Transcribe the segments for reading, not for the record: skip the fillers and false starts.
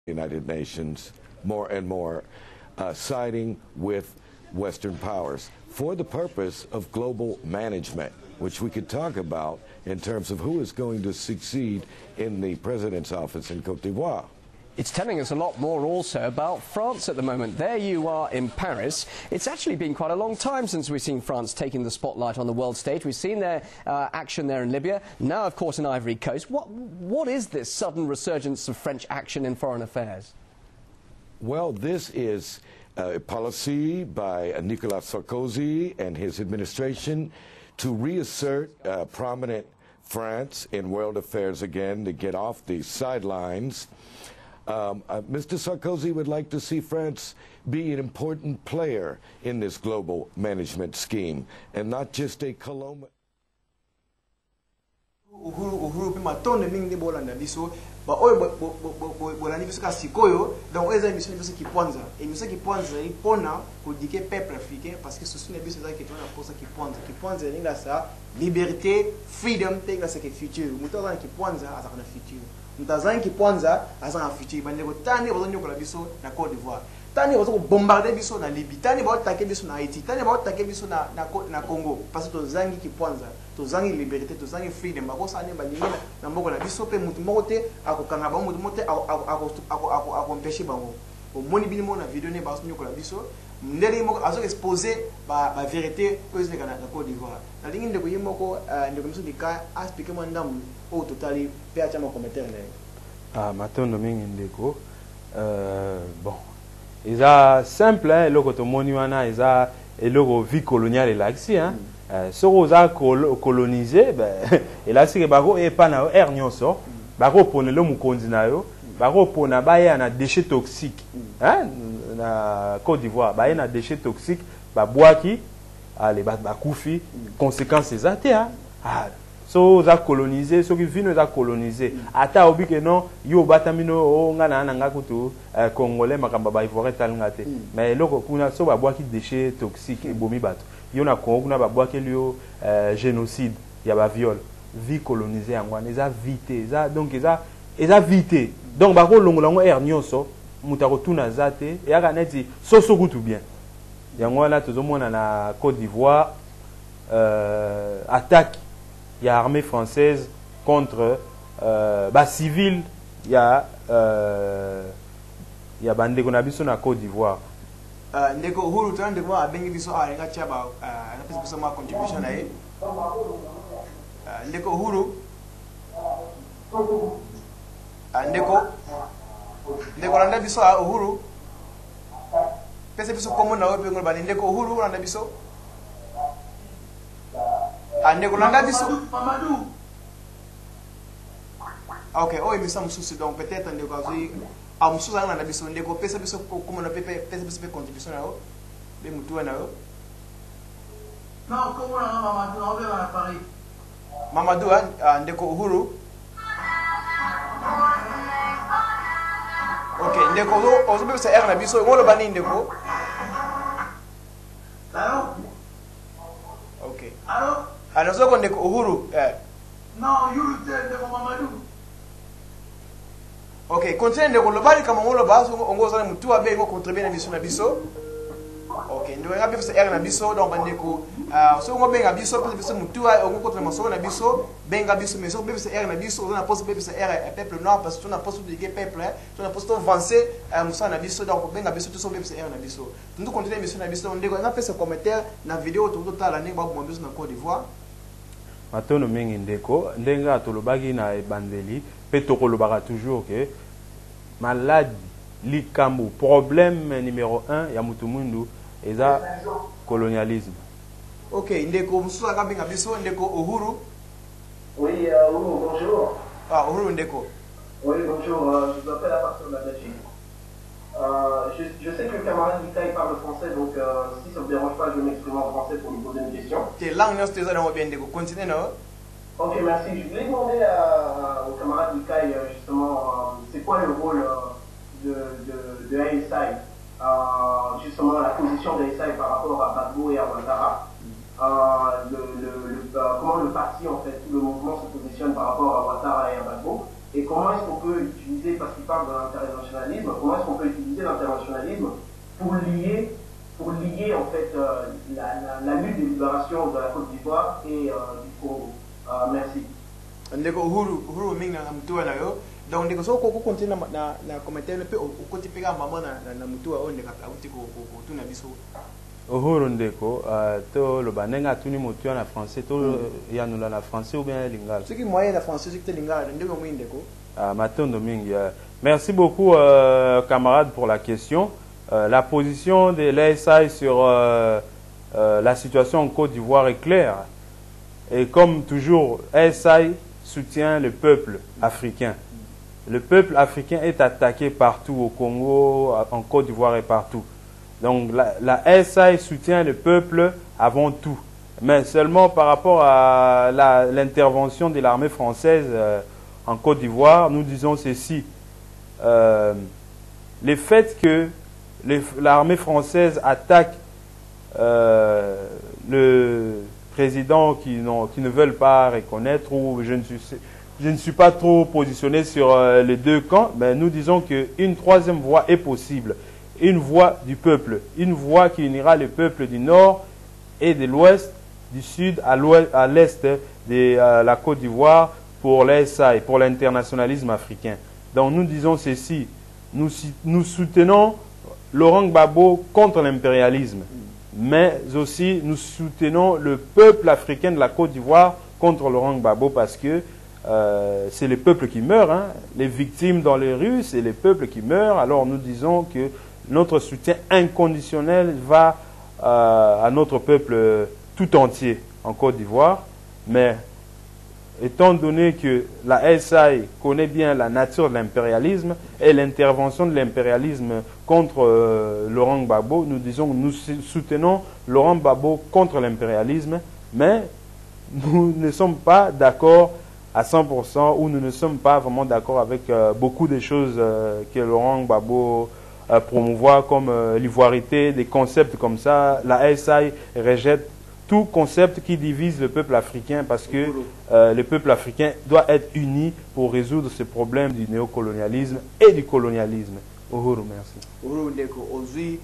United Nations more and more siding with Western powers for the purpose of global management, which we could talk about in terms of who is going to succeed in the president's office in Cote d'Ivoire. It's telling us a lot more also about France at the moment. There you are in Paris. It's actually been quite a long time since we've seen France taking the spotlight on the world stage. We've seen their action there in Libya, now, of course, in Ivory Coast. What is this sudden resurgence of French action in foreign affairs? Well, this is a policy by Nicolas Sarkozy and his administration to reassert prominent France in world affairs again, to get off the sidelines. Mr. Sarkozy would like to see France be an important player in this global management scheme and not just a colonial. Uhuru, Uhuru mpe matondo mingi nde bolanda biso. Baoyo bolandi biso kaka sikoyo, donc oyo eza émission na biso Kipwanza. Émission Kipwanza ezali mpona koéduquer peuple africain, parce que souci na biso ezalaki toza na mposa Kipwanza. Kipwanza elingasa liberté, freedom, mpe elingasaka futur. Moto aza na Kipwanza azalaka na futur. Moto azangi Kipwanza aza na futur. Bandeko, tani bazonyokola biso na Côte d'Ivoire, tani baza kobombarder biso na Libye, tani baotake biso na Haïti, tani baotake biso na Congo, parce que tozangi Kipwanza, tozangi liberté, tozangi freedom. Bakosala nde balingi na mboka na biso, mpe motu moko te akokanga bango, motu moko te akoempêcher bango. Omoni bino moko na video nde bazonyokola biso, ndenge moko azo exposer bavérité oyo ezoleka na Côte d'Ivoire. Nalingi ndeko ye moko, ndeko miso lika, aexpliquer mwa ndambu oyo totali mpe atya ma commentaire na ye. Ah, matondo mingi ndeko. Bon, eza simple, hein, eloko tomoni wana eza eloko vie coloniale elakisi, hein. Soki oza colonisé, ben, elakisi ke bako epa na yo aire nyonso, bakoponela mokonzi na yo, bakopona baya na déchet toxique, hein, na Côte d'Ivoire baye na déchet toxique, babwaki, ale bato bakufi, conséquence eza te, hein. Ah, so oza colonisé, soki vino eza colonisé, ata obi ke non, yo obatami no o nga na nga kutu congolais, makambo ya baivoirien etalinga te. Mais eloko kuna, so babwaki déchet toxique, ebomi bato, yo na Congo kuna babwakeli yo génocide ya baviol. Vie colonisé yango wana eza vie te, eza donc eza vie te. Donc bakolongola yango aire nyonso, moto akotuna aza te, eyaka neti soso kutu bien. Yango wana tozomona na Côte d'Ivoire attaque ya armée française contre bacivile ya bandeko na biso na Côte d'Ivoire. Ndeko Uhuru, tona ndeko moko abengi biso awa, alingi atia ba apesi biso mwa contribution na ye. Ndeko Uhuru, ndeko landa biso. Uhuru, pesa biso kombo na yo mpe ngolo bani. Ndeko Uhuru, olanda biso? Ndeko, landa biso. Mamadou. Ok, oyo émission mosusu, donc peut-être ndeko azwi mosusu azalanga na biso. Ndeko, pesa biso kombo na mpe pesa biso mpe contribution na yo mpe motuwa na yo. Non, kombo na nga Mamadou, naobenga na Paris. Mamadou, ndeko Uhuru. Ok, ndeko, ozobebisa aire na biso. Oloba nini, ndeko? Allo? Ok. Allo? Nazoko ndeko Uhuru, eh. Non, Yulu te, ndeko Mamadou. Ok, continue ndeko, loba likambo ngo oloba. Ongo ozala motu abe ngo contribuer na biso na biso. Ok, ndeko nga bebisa aire na biso. Donc bandeko, soki ongo benga biso, pesa biso motu ongo kotela masolo na biso, benga biso. Mais soki bebisa aire na biso, oza na poste bebisa aire ya peuple noir, parce que tona poste toéduquer peuple, tona poste toavancer mosala na biso. Donc benga biso te soki bebisa aire na biso. Tundu continue émission na biso. Ndeko nga pesa commentaire na video tokotala ndenge baboma biso na Côte d'Ivoire. Matono mingi ndeko. Ndenge kaka tolobaki na ebandeli mpe tokolobaka toujours ke maladi, likambo, problème numéro 1 ya mutu mwindu eza colonialisme. Ok, ndeko mosusu akabenga biso, ndeko Uhuru. Oui, Uhuru, bonjour. Ah, Uhuru ndeko. Oui, bonjour, je vous appelle à partir de la Belgique. Je sais que le camarade Likaï parle français, donc si ça ne vous dérange pas, je vais m'exprimer en français pour lui poser une question. Te, langue nyonso te eza nango bien. Ndeko, continue na yo. Ok, merci. Je voulais demander au camarade Likaï, justement, c'est quoi le rôle de ASI, justement la position d'ASI par rapport à Gbagbo et à Ouattara. Comment le parti, en fait, le mouvement se positionne par rapport à Ouattara et à Gbagbo. Et comment est-ce qu'on peut utiliser, parce qu'il parle de l'internationalisme, comment est-ce qu'on peut utiliser l'internationalisme pour lier en fait la lutte de libération de la Côte d'Ivoire et du Congo? Merci. Ndeko Uhuru, Uhuru mingi na mutuwa na yo. Donc ndeko, soki okocontinue na commentaire mpe okoti mpe kaka mama na mutuwa oyo ndeko auti kotuna biso. Uhuru ndeko, toloba ndenge atuni motuya na français, toyanola na français ou bien lingala? Soki moyen na français, soki te lingala, ndenge omoi, ndeko. Ah, matondo mingi. Merci beaucoup, camarade, pour la question. La position de l'ASI sur la situation en Côte d'Ivoire est claire. Et comme toujours, ASI soutient le peuple africain. Le peuple africain est attaqué partout, au Congo, en Côte d'Ivoire et partout. Donc la SI soutient le peuple avant tout. Mais seulement par rapport à l'intervention de l'armée française en Côte d'Ivoire, nous disons ceci. Le fait que l'armée française attaque le président qui ne veulent pas reconnaître, ou je ne suis pas trop positionné sur les deux camps, mais nous disons qu'une troisième voie est possible. Une voie du peuple, une voie qui unira le peuple du nord et de l'ouest, du sud à l'est de la Côte d'Ivoire pour l'ASI, pour l'internationalisme africain. Donc nous disons ceci, nous, nous soutenons Laurent Gbagbo contre l'impérialisme, mais aussi nous soutenons le peuple africain de la Côte d'Ivoire contre Laurent Gbagbo parce que c'est le peuple qui meurt, hein. Les victimes dans les rues, c'est le peuple qui meurt. Alors nous disons que notre soutien inconditionnel va à notre peuple tout entier en Côte d'Ivoire. Mais étant donné que la SI connaît bien la nature de l'impérialisme et l'intervention de l'impérialisme contre Laurent Gbagbo, nous disons que nous soutenons Laurent Gbagbo contre l'impérialisme, mais nous ne sommes pas d'accord à 100% ou nous ne sommes pas vraiment d'accord avec beaucoup de choses que Laurent Gbagbo promouvoit comme l'ivoirité, des concepts comme ça. La SI rejette tout concept qui divise le peuple africain parce que le peuple africain doit être uni pour résoudre ce problème du néocolonialisme et du colonialisme. Uhuru, merci. Uhuru ndeko, ozwi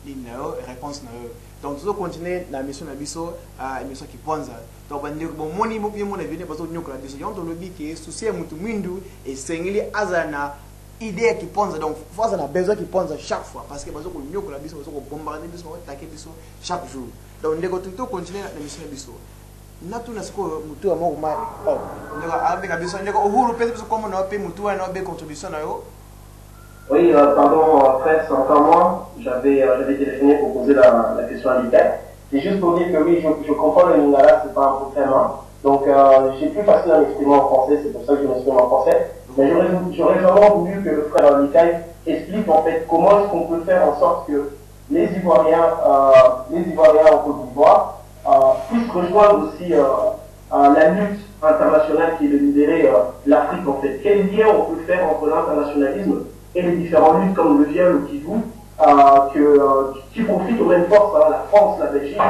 nini na yo, réponse na yo. Donc tozocontinue na mission na biso, émission Kipwanza. Donc bandeko, bomoni yo mona bino bazonyokola biso. Yango tolobi ke souci ya mutu mwindu esengeli azala na idée ya Kipwanza. Donc faut azala na besoin Kipwanza chaque fois parce que bazokonyokola biso, bazokobombarde biso, bazoattaquer biso chaque jour. Donc ndeko, tocontinue na mission na biso. Natuna sikoyo mutu ya moko ma, oh, ndeko abenga biso. Ndeko Uhuru, pesa biso kombo na yo mpe mutu wana obe contribution na yo. Oui, pardon, frère, c'est encore moi. J'avais téléphoné pour poser la question à Lucas. C'est juste pour dire que oui, je comprends le lingala, c'est pas un problème, hein. Donc, j'ai plus facile à m'exprimer en français, c'est pour ça que je m'exprime en français. Mais j'aurais vraiment voulu que le frère Likai explique en fait comment est-ce qu'on peut faire en sorte que les Ivoiriens en Côte d'Ivoire puissent rejoindre aussi la lutte internationale qui est de libérer l'Afrique en fait. Quel lien on peut faire entre l'internationalisme et les différentes luttes comme le viol au Kivu, qui profitent aux mêmes forces, hein, la France, la Belgique,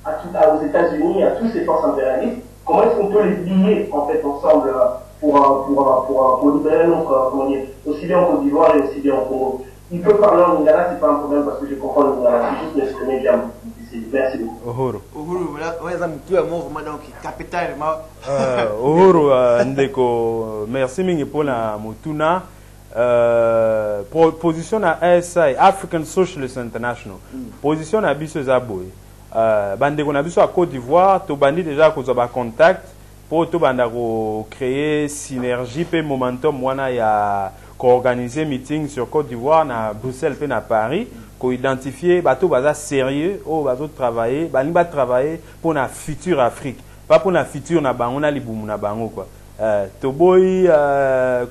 aux États-Unis, à toutes ces forces impérialistes? Comment est-ce qu'on peut les lier en fait ensemble pour libérer notre, comment dire, aussi bien en Côte d'Ivoire et aussi bien au Congo? Il peut parler en lingala, c'est pas un problème parce que je comprends le lingala, c'est juste m'exprimer bien. Merci beaucoup. Uhuru. Uhuru, voilà, oyo eza motu ya mo vraiment donc capital ma. Uhuru, ndeko, merci mingi mpona motuna. Position na ASI, African Socialist International, position na biso eza boye. Bandeko na biso ya Côte d'Ivoire, tobandi déjà kozwa bacontact mpo tobanda kocréer synergie mpe momentum wana ya koorganiser meeting sur Côte d'Ivoire na Bruxelles mpe na Paris, koidentifier bato baza sérieux oyo bazotravaille, balingi batravaille mpo na future Afrique, pas mpo na future na bango na libumu na bango quoi. Toboyi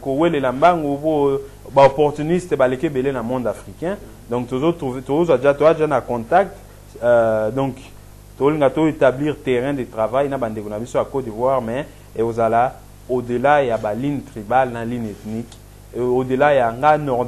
kowelela mbangu mpo baopportuniste baleki ebele na monde africain. Donc tozozwa déjà, toza déjà na contact. Donc tolinga toétablir terrain de travail na bandeko na biso ya Côte d'Ivoire, mais ekozala au-delà ya baligne tribale na ligne ethnique, au-delà ya nga nord.